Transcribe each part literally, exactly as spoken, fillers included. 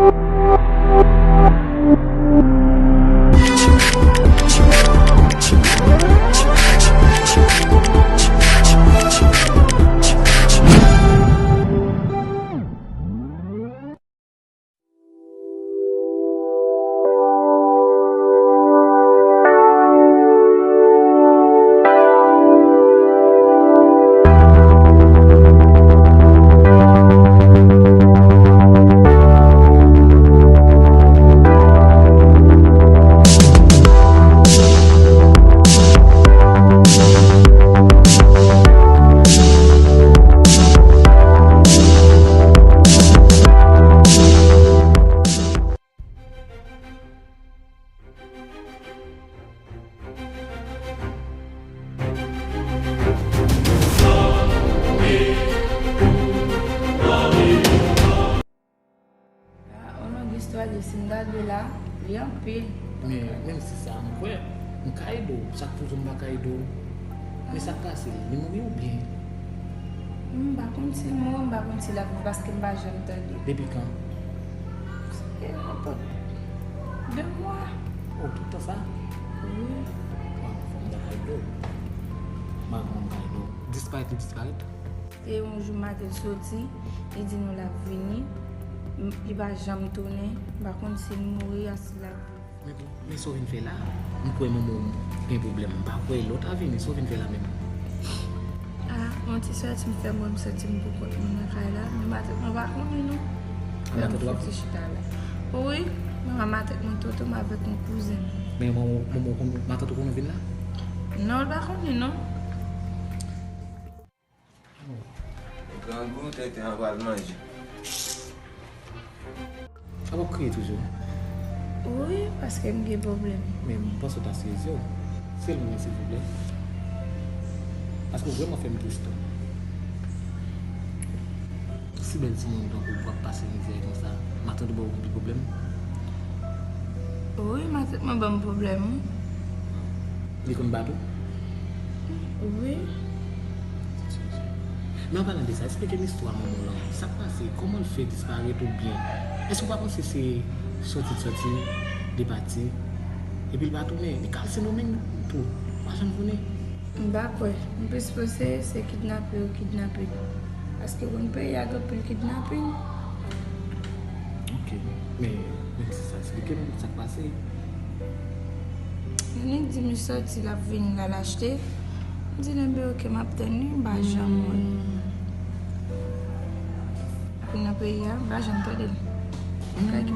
Ah, yon long istwa, Jessy, m gade la, li anpil. Men, menm si sa, m kwè, m ka ede w. Sa k fouti m pa ka ede w? Men sa k pase, li mouri oubyen? M pa konn si l mouri, m pa konn si l ap viv, paske m pa janm tande. Depi kan? Se nenpòt de mwa. Oh, tout tan sa? Wi. Waw, fò m ta ka ede w. M pa konn m ka ede w. Disparèt, li disparèt? Se yon jou maten l soti, li di nou l ap vini. M- Li pa janm tounen. M pa konn si l mouri a si l ap viv. Men, men sa w vin fè la? M kwè manman w gen pwoblèm. M pa kwè lè w ta vini. Sa w vin fè la menm? Ah, yon ti sòti m fè mwen m santi m pou kont mwen nan kay la. Men matant mwen pa konnen non. Ah, matant w ap fouti chita la. Wi, men matant mwen toto m avèk yon kouzen. Men manman w, manman w konnen, matant ou konnen w vin la? Non, l pa konnen non. Grangou, tenten an pral manje. A w ap kriye toujou? Wi, paske m gen pwoblèm. Men m panse w ta sezi w. Se l mwen, silvouplè. Paske w vrèman fè m tris tou. Si bèl timoun tankou w ap pase mizè konsa, matant ou ba w anpil pwoblèm? Wi, matant mwen ban m pwoblèm, wi. Li konn bat ou? Wi. Men an palan de sa, esplike m istwa manman w lan. Sa k pase? Kòman l fè disparèt oubyen? Èske w pa panse se sòti l sòti, li pati, epi l pa tounen? Li ka al Sendomeng tou, pa janm konnen. M pa kwè. M plis panse se kidnape yo kidnape l. Paske w konn peyi a gen anpil kidnaping. Ok, men, men se sa, esplike m sa k pase. Li di m li sòti, l ap vini, l al achte. M di l, enben, ok, m ap tann li, m pa janm wè l. Vin nan peyi a, m pa janm tande l. Kay ki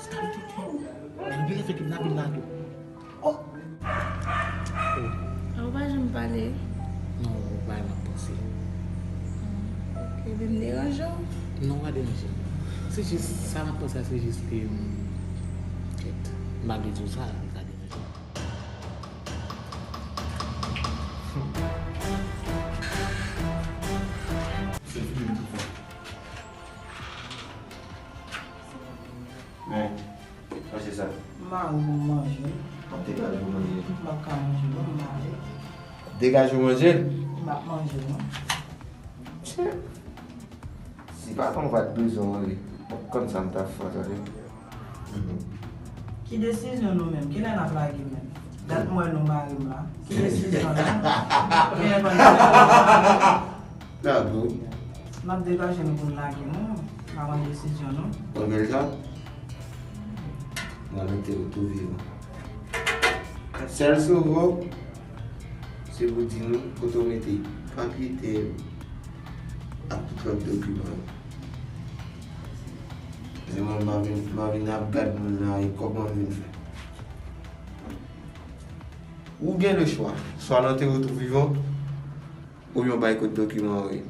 Gade ki, gade ki lè fè kidnapin la tou. Oh! Oh. A, ou pa janm pale? Non, ou pa m ap panse. Ah, ok, men m deranje w? Non, ou pa deranje m. Se jis, sa m ap panse a, se jis ke, hmm, kèt. M pa vle di w sa, li ka deranje w. Men, manje sa. M mare pou m manje. W ap degaje w manje. M p ap ka manje non, m mare. W ap degaje w manje? M p ap manje non. Tchè. Si patwon w pa t bezwen w antre, w ap konn sa m t ap fè w, tande. Ki desizyon nou menm? Kilè n ap lage menm? Dat m wè nou mare m la. Ki desizyon nou? Kilè n ap lage? N ap degaje nou pou n lage nou. M pa konn desizyon nou. Ou bèl sa? M pral antere w tou vivan. Sèl sove w, se pou di nou kote w mete papye tè ak tout lòt dokiman yo. Paske mwen, m pa vin, m pa vin ap gad moun nan e kòman m vin fè. Ou gen lechwa, swa n antere w tou vivan, oubyen w bay kot dokiman yo ye.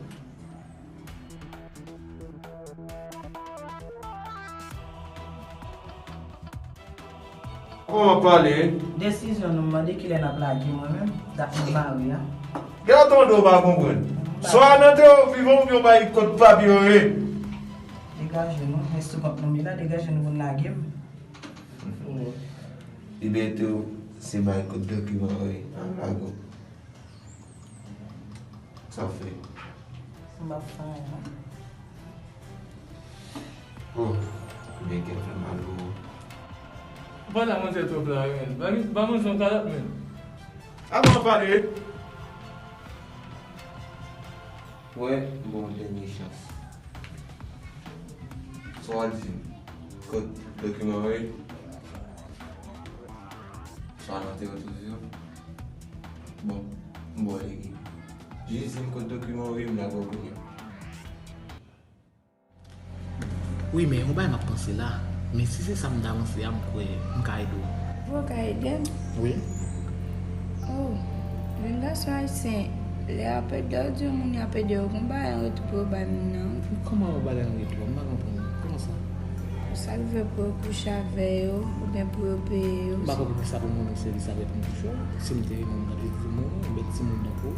Kòman pale? Desizyon nou, m mande kilè n ap lage mwen menm, dat nou mare a. Gen lè w tande w pa konprann. Swa nan te ou vivan oubyen w bay kot papye yo ye. Degaje nou, men sou kont nou, men la degaje nou pou n lage m. Libète w, se bay kot dokiman yo ye. An lage w. Sa w fè? M p ap fè anyen, non. Oh, men kè fè mal pou ou. Ou pa ta manzè twòp la, wi, men. Ba, ba manzè yon kalòt, men. Avan w pale. Wè, m ba w dènye chans. Swa w di m kot dokiman yo ye, swa nan te retounen yo. Bon, m ba w lege. Jis di m kot dokiman yo ye, m lage w kounye a. Wi, men yon bagay m ap panse la. Men si se sa m ta panse a, m kwè m ka ede w. Ou ka ede m? Wi. Oh, jèn gason ayisyen, lè y ap ede w, di yon moun y ap ede w, gon bagay an retou pou yo bay moun nan, wi. Kòman yon bagay an retou? M pa konprann. Kòman sa? Sa rive pou yo kouche avè yo, oubyen pou yo peye yo. M pa konprann sa pou moun nan sèvis avèk moun kouche. Si m te renmen moun nan, te di moun, yon bèt timoun tankou w.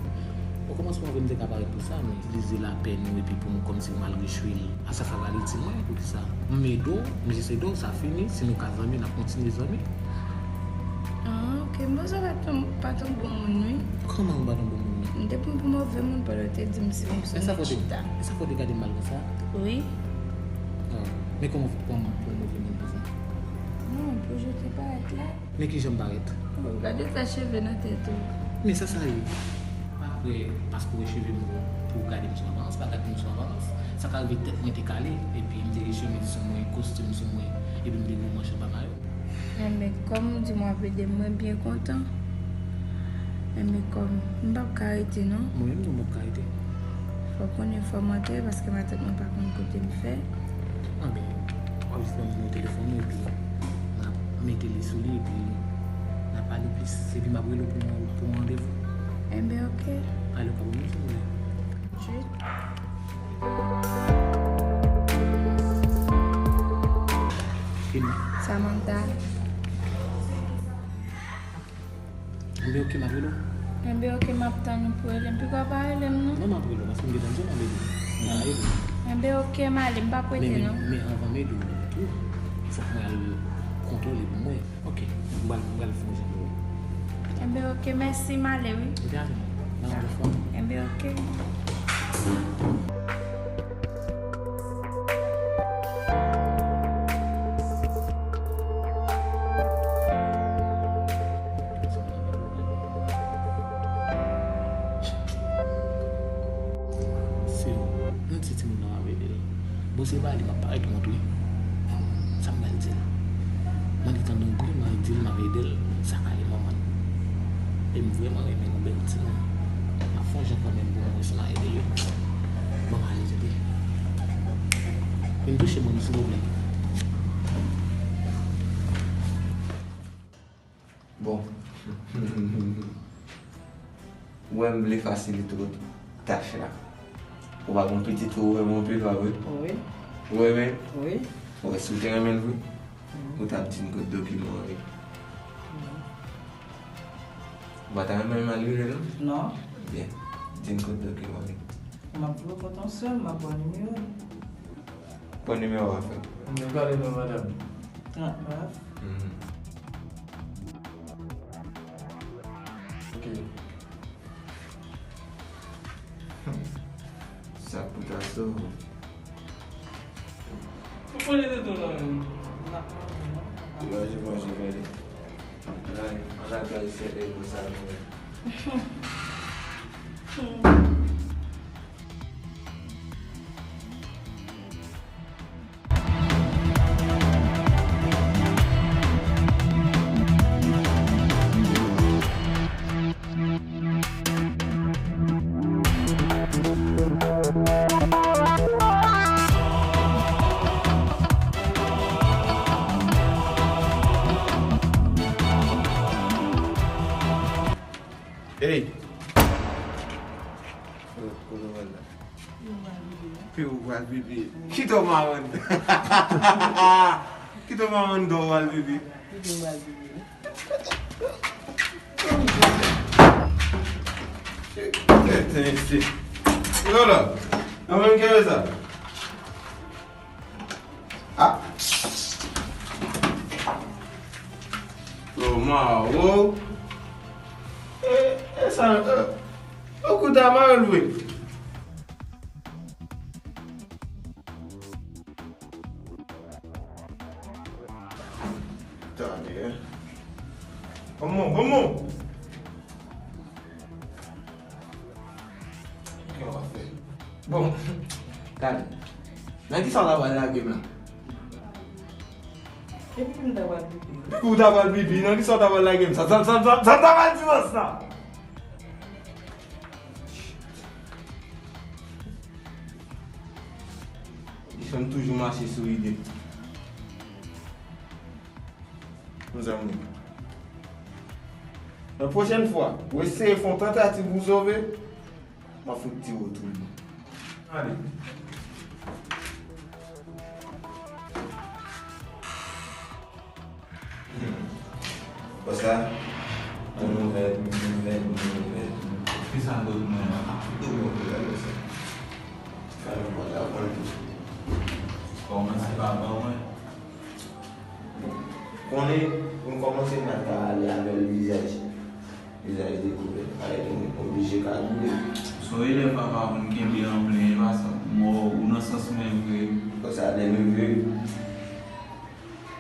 Okòmansman, m te ka parèt pou sa, men itilize lapèn ou epi pou m kòmsi m al rechwe l. A sa, sa pral itil mwen, poukisa? M ede w, m jis ede w, sa fini. Si nou ka zanmi, n ap kontinye zanmi. Ah, ok. M panse w pa t yon, pa t yon bon moun, wi. Kòman m pa t yon bon moun? M te pran w pou move moun pandan w te di m se yon moun chita. E sa fè w te gade m mal konsa? Wi. Ah, men kòman w fè pran m pou move moun konsa? Non, pou jan w te parèt la. Men kijan m parèt? Oh, gade ta cheve nan tèt ou. Men sa sa ye? Pa kwè paske w wè cheve m wo pou w gade m sou aparans, pa gade m sou aparans. Sa ka rive tèt mwen te kale, epi m te gen chemiz sou mwen, kostim sou mwen, epi m te gen yon manch anba mayo. Enben, kòm ou di m w ap ede m, mwen byen kontan. Enben, kòm m p ap ka rete non. Mwen menm tou m p ap ka rete. Fò w konnen fò m antre paske matant mwen pa konn kote m fè. Anben, w ap jis ban m nimewo telefòn ou epi n ap mete li sou li epi n ap pale plis. Epi m ap rele w pou yon, pou yon randevou. Enben, ok. Ale, w ka ban m yon ti nouvèl. Chut. Samantha. Enben, ok, m ap rele w. Enben, ok, m ap tann ou pou rele m. Piko w pa rele m, non? Non, m ap rele w, paske m gentan di w m ap rele w. M ap rele w. Enben, ok, m ale, m p ap rete, non. Men, men, men anvan m ede w tou, fòk mwen al kontwole pou mwen. Ok, m pral, m pral fè yon jan pou ou. Enben, ok, mèsi, m ale, wi. Ok, ale, non. Nan yon lòt fwa. Enben, ok. Se yon ti timoun nan m ap ede l. Bon, se pa li m ap parèt kont wi. Sa m pral di l? Mwen te tande yon bri, mwen di l m ap ede l. Sa ka ye manman l. E m vrèman renmen yon bèl timoun. M ap fè yon jan kanmenm pou mwen si m a ede l wi. Bon, m ale tande. Vin touche mwen, silvouplè. Bon. Ou wè m vle fasilite w tach la. Ou pa gon pitit ou renmen anpil, pa vre? Wi. Ou renmen? Wi. Ou wè si w te renmen l vre, ou t ap di n kot dokiman an ye. Ou pa ta renmen m al rele l non? Non. Byen. Di n kot dokiman an ye. M ap vle w kontan sèl, m ap ba w nimewo l. Pran nimewo a, frè. M vle pale non, madanm. Ah, bref. Mhm. Ok. Sa pou ta sou. Ou konnen de tou nan men. Manje, manje, gade. Gade, an la gade sèten pou sa nou. Ey! Kote w pral la? Pi ou pral pipi. Kite w mawon. Kite w mawon dò w pral pipi. Kite w pral pipi. Tenten isi. Yo la, nan menm kenbe sa. Ah. Yo, mawo. E, e sa, e, yo kout a mare l vre. Tande, hein? Kòman, kòman? Kisa w ap fè? Bon, tande. Nan kisa w ta pral lage m la? E pipi m ta pral pipi. Pipi w ta pral pipi, nan kisa w ta pral lage m sa? Sa, sa, sa, sa ta pral di nan sa? Li fè m toujou mache sou ide. Mezanmi. Nan pwochèn fwa, ou eseye fè yon tantativ pou w sove, m ap fout tire w tou bon. Ale. Konsa, yon nouvèl, yon nouvèl, yon nouvèl. Kisa l dwe mwen an? Tout bon pou la konsa. Fè nou konn la konn. Kòmanse pa ban mwen. Konnen, pou n kòmanse, n ap ka ale avè l vizaj. Vizaj dekouvè. Parèt nou oblije ka boule. Sa w elèv papa pou n kenbe an plen, e pa sa. Mò, ou nan sans mwen vre. Konsa, lè m leve,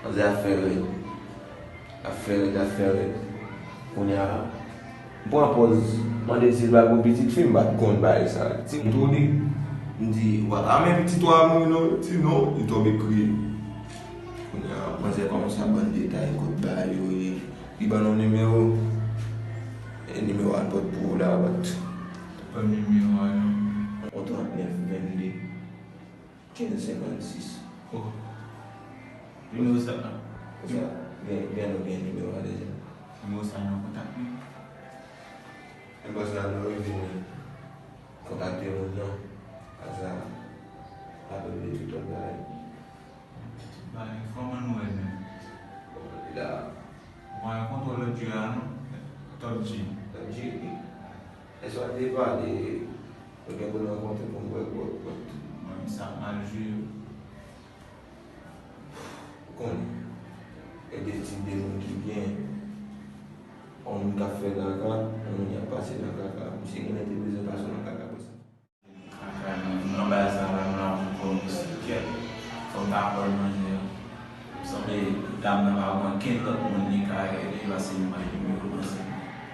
manzè ap fè rèd. Ap fè rèd, ap fè rèd. Kounye a, m pran pòz, mande l si l pa gon pitit fi, m pa t konn bagay sa. Ti m tou li. M di, "Ou pa ta renmen pitit ou a mouri non?" Li di, "Non." Li tonbe kriye. Kounye a, manzè kòmanse ap ban n detay, kot bagay yo ye. Li ban nou nimewo. E nimewo a n pot pou ou la, bat. Ban nimewo a non. Yon trant nèf vennde. Kenz senkannsis. Oh. Nimewo sa a. Sa, gen, gen nou gen nimewo a deja. Nimewo sa a nan kontak mwen. Enpòs la nou rive kontakte moun nan. Aza. Apre tout lòt bagay. Tout bagay. Kòman nou wè menm? Bon, li la. Mwen rankontre w lòt jou a non. Top G. Top G, wi. Èske w te pale, ou gen pou n rankontre pou n wè gwòt gwòt? Mwen menm sa mal jwe. Ou konnen, gen de tip de moun ki byen. Yon moun k ap fè kaka, yon moun y ap pase nan kaka. Misye genlè te bezwen pase w nan kaka konsa. Kaka nan, nan baz la, la, la, pou kòmanse. Kèt, fò m ta aprann manje a. Sanble dam nan pa pran kenn lòt moun li ka rele, pase li pa gen nimewo manzè.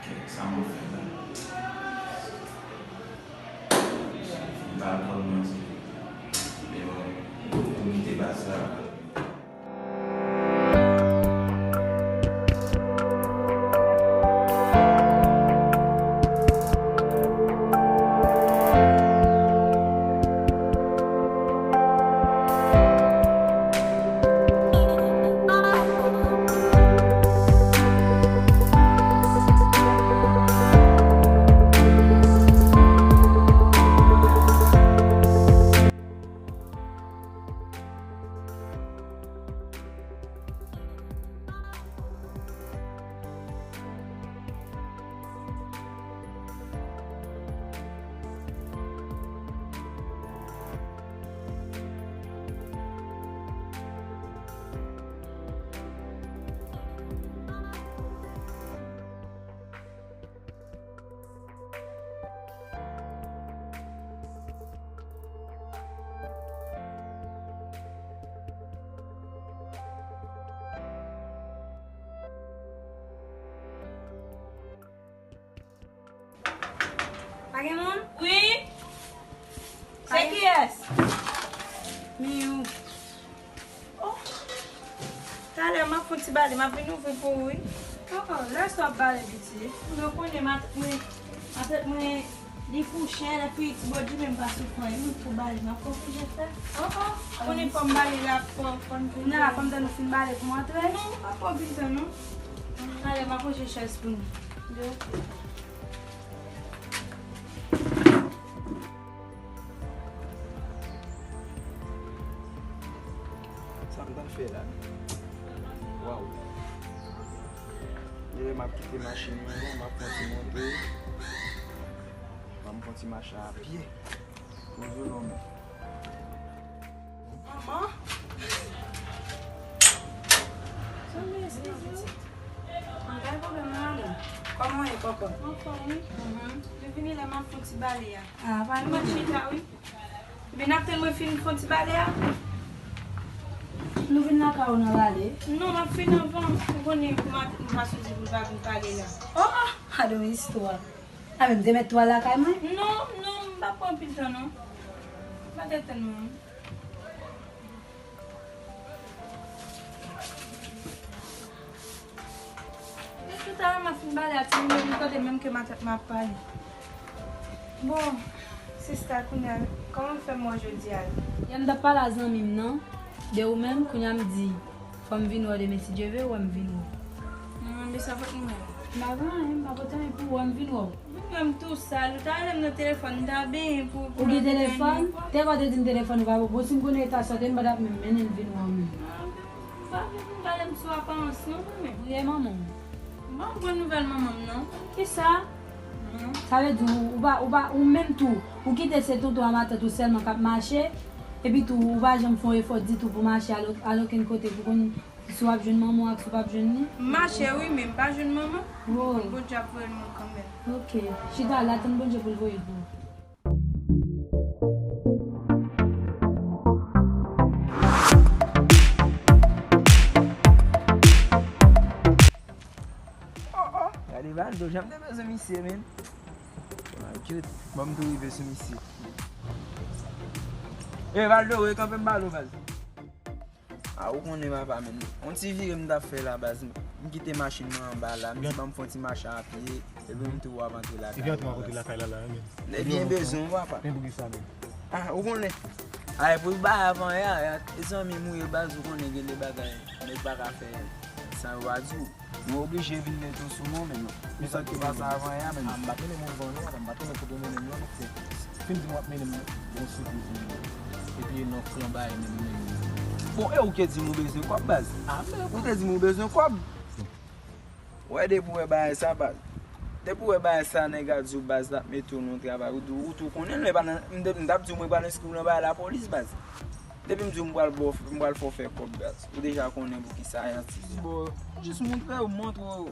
Kèt, sa m ap fè la? M pa pran manzè. Men bon, m kite baz la. Pa gen moun? Wi. Se kiyès? Miyou. Oh. Talè m ap fè yon ti bale, m ap vin ouvri pou ou, wi. Oh, oh, lè sa w ap bale, piti. Ou konnen, matant mwen, matant mwen, li kouche, epi ti bòdji menm pa sou kò, e mwen pou bale, m ap konfije fè. Oh, oh, konnen fò m bale la, fò, fò n vin. Nan, fò m tann ou fin bale pou m antre. Non, ou pa fò vin tan, non. Talè, m ap ranje chèz pou nou. Ok. Sa m t ap fè la. Waw. Genlè m ap kite machin nan, m ap fè ti monte. M ap fè ti mache a pye. Manman? Sa w vle, eskize w? An, pa gen pwoblèm, mwen ale. Kòman w ye, kòkò? Anfòm, wi. Mhm. Li vini la, m ap fè yon ti bale a. Ah, pa nou mèt chita, wi. Men n ap tann mwen fin fè yon ti bale a. Nou vin lakay ou nan bale? Non, m ap fin anvan. Ou konnen pou maten, m pa soti pou l pa vin pale la. Oh, oh, gade yon istwa. A, men m te mèt twal lakay mwen. Non, non, m pa pran anpil tan, non. Pa t tann mwen. Depi talè m ap fin pale a timoun yo, m tande menm ke matant mwen ap pale. Bon, sista, kounye a, kòman m fè m wè jodi a? Yè m t ap pale a zanmi m nan, de ou menm, kounye a m di, fò m vin wè w demen, si Dye ve, wè m vin wè w. Non, men sa fòk nou wè. M pa gen anyen, m pa pote anyen pou ou, wè m vin wè w. Mwen menm tou sal, ou ta rele m nan telefòn, m ta benyen pou, pou Ou gen telefòn? Te pa te di m telefòn ou pa bon. Bon, si m konnen eta sa w te, m pa t ap menm mennen l vin wè w menm. Ah, m pa vle pou m pale m sou aparans non, mwen menm. Ou ye manman w? M pa pran nouvèl manman m non. Kisa? Non. Sa vle di ou, ou pa, ou pa, ou menm tou, ou kite se tonton a matant ou sèlman k ap mache, epi tou ou pa janm fè yon efò ditou pou mache al, al okenn kote pou konn si w ap jwenn manman w ak si w p ap jwenn li? M mache wi, men m pa jwenn manman. Oh. Bondye ap voye l mwen kanmenm. Ok. Chita la, tann Bondye pou l voye l pou ou. Oh, oh, gade Valdo, jan m te bezwen misye, men. Adjot, bon, m tou rive sou misye. E Valdo, e kanpe m pale w, Valdo. Ah, ou konnen papa, men. On ti vire m t ap fè la, baz. M kite machin mwen anba la, m di ban m fè on ti mache a pye, epi m tou ap antre lakay la, baz. Li vin antre kote lakay la, la, men. Li byen bezwen w, papa. Men poukisa, men? Ah, ou konnen. Ay, pou l bay avan yè, e zanmi m ou ye, baz, ou konnen gen de bagay nèg pa ka fè san yo pa di w. Mwen oblije vin met ou sou mwen, men non. Men sa ki pase avan yè, men non. Ah, m pa t renmen moun vann non, m pa t renmen kote w mennen m lan, paske fin di m w ap mennen m yon sipriz, men non. Epi e nan flanbay, men non, men non. Bon, e ou ki di m ou bezwen kòb, baz? Ah, men ou te di m ou bezwen kòb. Wè, depi w wè bagay sa, baz. Depi w wè bagay sa, nèg a di w, baz, l ap mete w nan yon travay. Ou, ou tou konnen l, men pa nan, m t, m t ap di w mwen pral enskri w nan bagay lapolis, baz. Depi m di w m pral ba w, m pral fè w fè kòb, baz. Ou deja konnen poukisa, e anti. Bon, jis montre w, montre w.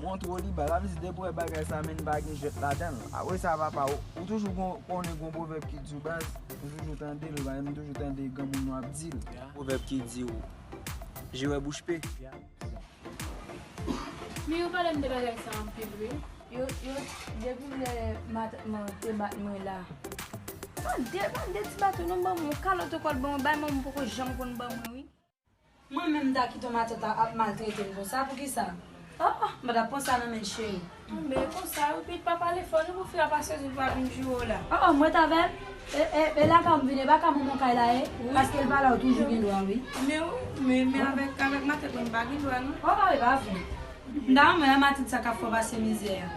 Montre w li, baz. Sa vle di depi w wè bagay sa, men pa gen jwèt ladan l. Apre sa, papa, ou, ou toujou gon, konnen gon pwovèb ki di w, baz. M toujou tande l, baz. M toujou tande granmoun nou ap di l. Pwovèb ki di w, je wè bouch pe. Men yo pale m de bagay sa anpil, wi. Yo, yo, depi lè matant mwen te bat mwen la. Tande, tande ti bato non, ban mwen yon kalòt ankò l ban mwen, bay mwen, m poko janm konn ban mwen, wi. Mwen menm m ta kite yon matant ap maltrete m konsa, poukisa? Oh, oh, m pa t ap pran sa nan men l, cheri. Anben, konsa, wi, pitit pa pale fò, non, pou fi a pa sezi pou pa vin joure w la. Oh, oh, m ret avè l. E, e, e lakay m vin, e pa ka manman kay la ye? Wi. Paske l pa la, ou toujou gen dwa, wi. Men wi, men, men avèk, avèk matant mwen, m pa gen dwa, non. Oh, oh, e pa vre. M ta renmen wè matant sa k ap fè w pase mizè a.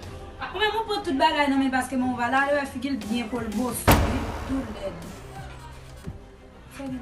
Ou menm ou pran tout bagay nan men l paske manman w pa la, ale wè figi l byen kolboso, wi, tou lèd. Fè vin.